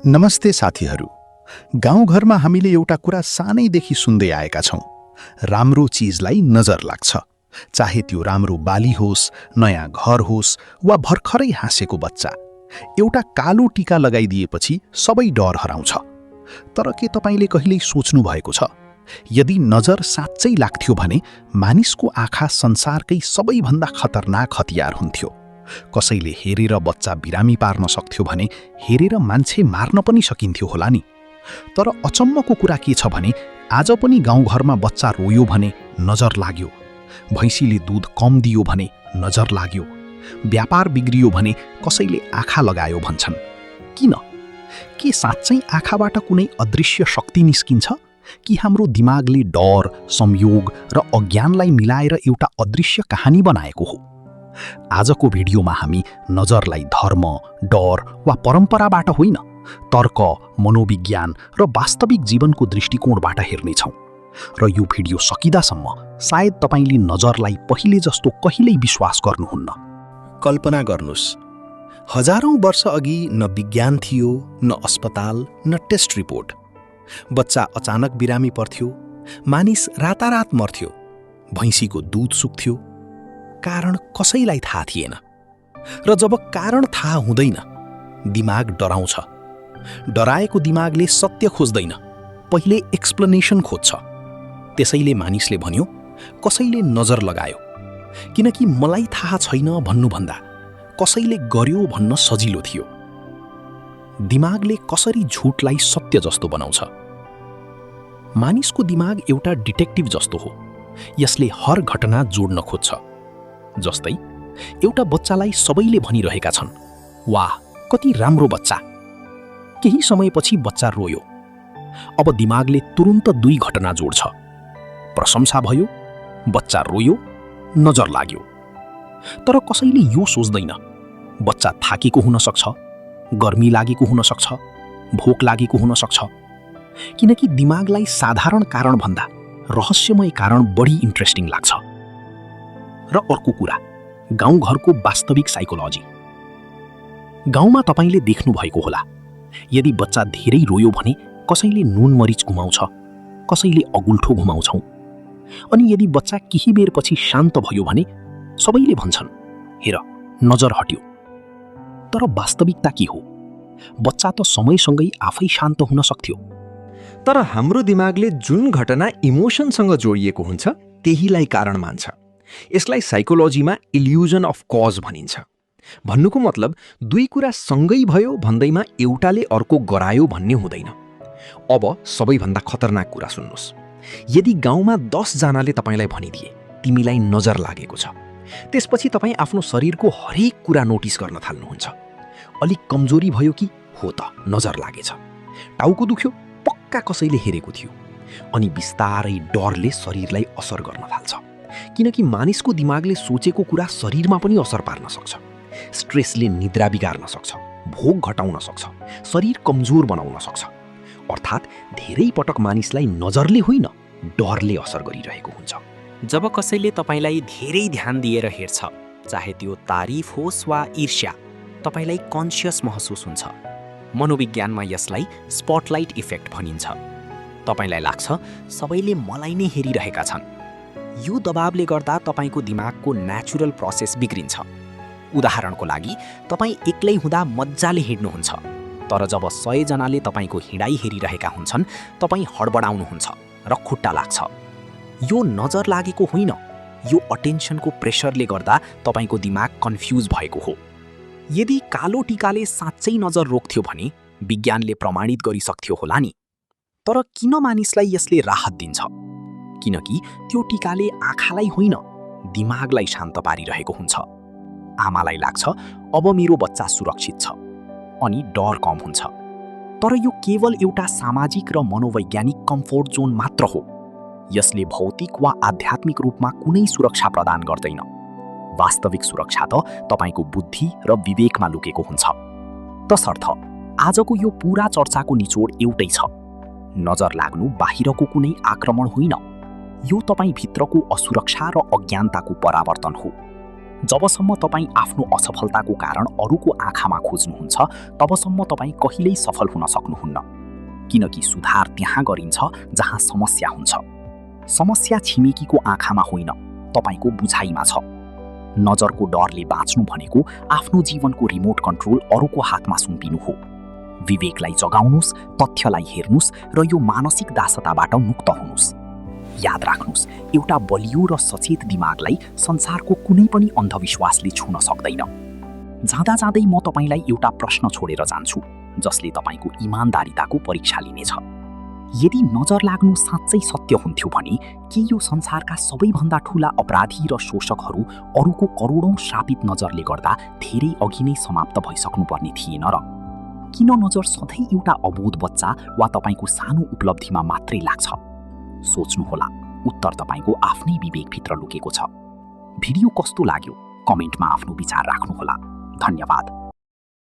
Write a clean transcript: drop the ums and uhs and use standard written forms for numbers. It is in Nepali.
नमस्ते साथीहरू। गाउँघरमा हामीले एउटा कुरा सानैदेखि सुन्दै आएका छौँ। राम्रो चिजलाई नजर लाग्छ, चाहे त्यो राम्रो बाली होस्, नयाँ घर होस् वा भर्खरै हाँसेको बच्चा। एउटा कालो टीका लगाइदिएपछि सबै डर हराउँछ। तर के तपाईले कहिल्यै सोच्नु भएको छ, यदि नजर साँच्चै लाग्थ्यो भने मानिसको आँखा संसारकै सबैभन्दा खतरनाक हतियार हुन्थ्यो। कसैले हेरेर बच्चा बिरामी पार्न सक्थ्यो भने हेरेर मान्छे मार्न पनि सकिन्थ्यो होला नि। तर अचम्मको कुरा के छ भने आज पनि गाउँघरमा बच्चा रोयो भने नजर लाग्यो, भैँसीले दूध कम दियो भने नजर लाग्यो, व्यापार बिग्रियो भने कसैले आँखा लगायो भन्छन्। किन? के साँच्चै आँखाबाट कुनै अदृश्य शक्ति निस्किन्छ कि हाम्रो दिमागले डर, संयोग र अज्ञानलाई मिलाएर एउटा अदृश्य कहानी बनाएको हो? आजको भिडियोमा हामी नजरलाई धर्म, डर वा परम्पराबाट होइन, तर्क, मनोविज्ञान र वास्तविक जीवनको दृष्टिकोणबाट हेर्नेछौँ। र यो भिडियो सकिदासम्म सायद तपाईले नजरलाई पहिले जस्तो कहिल्यै विश्वास गर्नुहुन्न। कल्पना गर्नुस्, हजारौं वर्ष अघि न विज्ञान थियो, न अस्पताल, न टेस्ट रिपोर्ट। बच्चा अचानक बिरामी पर्थ्यो, मानिस रातारात मर्थ्यो, भैँसीको दूध सुक्थ्यो। कारण कसैलाई थाहा थिएन। र जब कारण थाहा हुँदैन, दिमाग डराउँछ। डराएको दिमागले सत्य खोज्दैन, पहिले एक्सप्लेनेसन खोज्छ। त्यसैले मानिसले भन्यो, कसैले नजर लगायो। किनकि मलाई थाहा छैन भन्नुभन्दा कसैले गर्यो भन्न सजिलो थियो। दिमागले कसरी झुटलाई सत्य जस्तो बनाउँछ? मानिसको दिमाग एउटा डिटेक्टिभ जस्तो हो। यसले हर घटना जोड्न खोज्छ। जस्तै एउटा बच्चालाई सबैले भनिरहेका छन्, वाह कति राम्रो बच्चा। केही समयपछि बच्चा रोयो। अब दिमागले तुरुन्त दुई घटना जोड्छ। प्रशंसा भयो, बच्चा रोयो, नजर लाग्यो। तर कसैले यो सोच्दैन, बच्चा थाकेको हुन सक्छ, गर्मी लागेको हुन सक्छ, भोक लागेको हुन सक्छ। किनकि दिमागलाई साधारण कारणभन्दा रहस्यमय कारण बढी इन्ट्रेस्टिङ लाग्छ। र अर्को कुरा, गाउँघरको वास्तविक साइकोलोजी। गाउँमा तपाईले देख्नु भएको होला, यदि बच्चा धेरै रोयो भने कसैले नुन मरिच घुमाउँछ, कसैले अगुल्ठो घुमाउँछौँ। अनि यदि बच्चा केही बेरपछि शान्त भयो भने सबैले भन्छन्, हेर नजर हट्यो। तर वास्तविकता के हो? बच्चा त समयसँगै आफै शान्त हुन सक्थ्यो। तर हाम्रो दिमागले जुन घटना इमोसनसँग जोडिएको हुन्छ त्यहीलाई कारण मान्छ। यसलाई साइकोलोजीमा इल्युजन अफ कज भनिन्छ। भन्नुको मतलब दुई कुरा सँगै भयो भन्दैमा एउटाले अर्को गरायो भन्ने हुँदैन। अब सबैभन्दा खतरनाक कुरा सुन्नुहोस्। यदि गाउँमा 10 जनाले तपाईलाई भनिदिए तिमीलाई नजर लागेको छ, त्यसपछि तपाईँ आफ्नो शरीरको हरेक कुरा नोटिस गर्न थाल्नुहुन्छ। अलिक कमजोरी भयो कि हो त नजर लागेछ, टाउको दुख्यो पक्का कसैले हेरेको थियो। अनि बिस्तारै डरले शरीरलाई असर गर्न थाल्छ। किनकि मानिसको दिमागले सोचेको कुरा शरीरमा पनि असर पार्न सक्छ। स्ट्रेसले निद्रा बिगार्न सक्छ, भोक घटाउन सक्छ, शरीर कमजोर बनाउन सक्छ। अर्थात् धेरै पटक मानिसलाई नजरले होइन, डरले असर गरिरहेको हुन्छ। जब कसैले तपाईलाई धेरै ध्यान दिएर हेर्छ, चाहे त्यो तारिफ होस् वा ईर्ष्या, तपाईलाई कन्सियस महसुस हुन्छ। मनोविज्ञानमा यसलाई स्पटलाइट इफेक्ट भनिन्छ। तपाईलाई लाग्छ सबैले मलाई नै हेरिरहेका छन्। यो दबावले गर्दा तपाईको दिमागको नेचुरल प्रोसेस बिग्रिन्छ। उदाहरणको लागि, तपाईँ एक्लै हुँदा मज्जाले हिँड्नुहुन्छ, तर जब 100 जनाले तपाईको हिँडाइ हेरिरहेका हुन्छन् तपाईँ हडबडाउनुहुन्छ र खुट्टा लाग्छ। यो नजर लागेको होइन, यो अटेन्सनको प्रेसरले गर्दा तपाईको दिमाग कन्फ्युज भएको हो। यदि कालो टीकाले साँच्चै नजर रोक्थ्यो भने विज्ञानले प्रमाणित गरिसक्थ्यो होला नि। तर किन मानिसलाई यसले राहत दिन्छ? किनकि त्यो टीकाले आँखालाई होइन, दिमागलाई शान्त पारिरहेको हुन्छ। आमालाई लाग्छ अब मेरो बच्चा सुरक्षित छ, अनि डर कम हुन्छ। तर यो केवल एउटा सामाजिक र मनोवैज्ञानिक कम्फोर्ट जोन मात्र हो। यसले भौतिक वा आध्यात्मिक रूपमा कुनै सुरक्षा प्रदान गर्दैन। वास्तविक सुरक्षा त तपाईको बुद्धि र विवेकमा लुकेको हुन्छ। तसर्थ आजको यो पूरा चर्चाको निचोड एउटै छ, नजर लाग्नु बाहिरको कुनै आक्रमण होइन, यो तपाईँ भित्रको असुरक्षा र अज्ञानताको परावर्तन हो। जबसम्म तपाईँ आफ्नो असफलताको कारण अरूको आँखामा खोज्नुहुन्छ तबसम्म तपाईँ कहिल्यै सफल हुन सक्नुहुन्न, किनकि सुधार त्यहाँ गरिन्छ जहाँ समस्या हुन्छ। समस्या छिमेकीको आँखामा होइन, तपाईँको बुझाइमा छ। नजरको डरले बाँच्नु भनेको आफ्नो जीवनको रिमोट कन्ट्रोल अरूको हातमा सुम्पिनु हो। विवेकलाई जगाउनुस्, तथ्यलाई हेर्नुस् र यो मानसिक दासताबाट मुक्त हुनुस्। याद राख्नुस्, एउटा बलियो र सचेत दिमागलाई संसारको कुनै पनि अन्धविश्वासले छुन सक्दैन। जाँदा जाँदै म तपाईँलाई एउटा प्रश्न छोडेर जान्छु जसले तपाईँको इमानदारिताको परीक्षा लिनेछ। यदि नजर लाग्नु साँच्चै सत्य हुन्थ्यो भने के यो संसारका सबैभन्दा ठूला अपराधी र शोषकहरू अरूको करोडौं श्रापित नजरले गर्दा धेरै अघि नै समाप्त भइसक्नुपर्ने थिएन र? किन नजर सधैँ एउटा अबोध बच्चा वा तपाईँको सानो उपलब्धिमा मात्रै लाग्छ? सोच्नुहोला, उत्तर तपाईँको आफ्नै विवेकभित्र लुकेको छ। भिडियो कस्तो लाग्यो? कमेन्टमा आफ्नो विचार राख्नुहोला। धन्यवाद।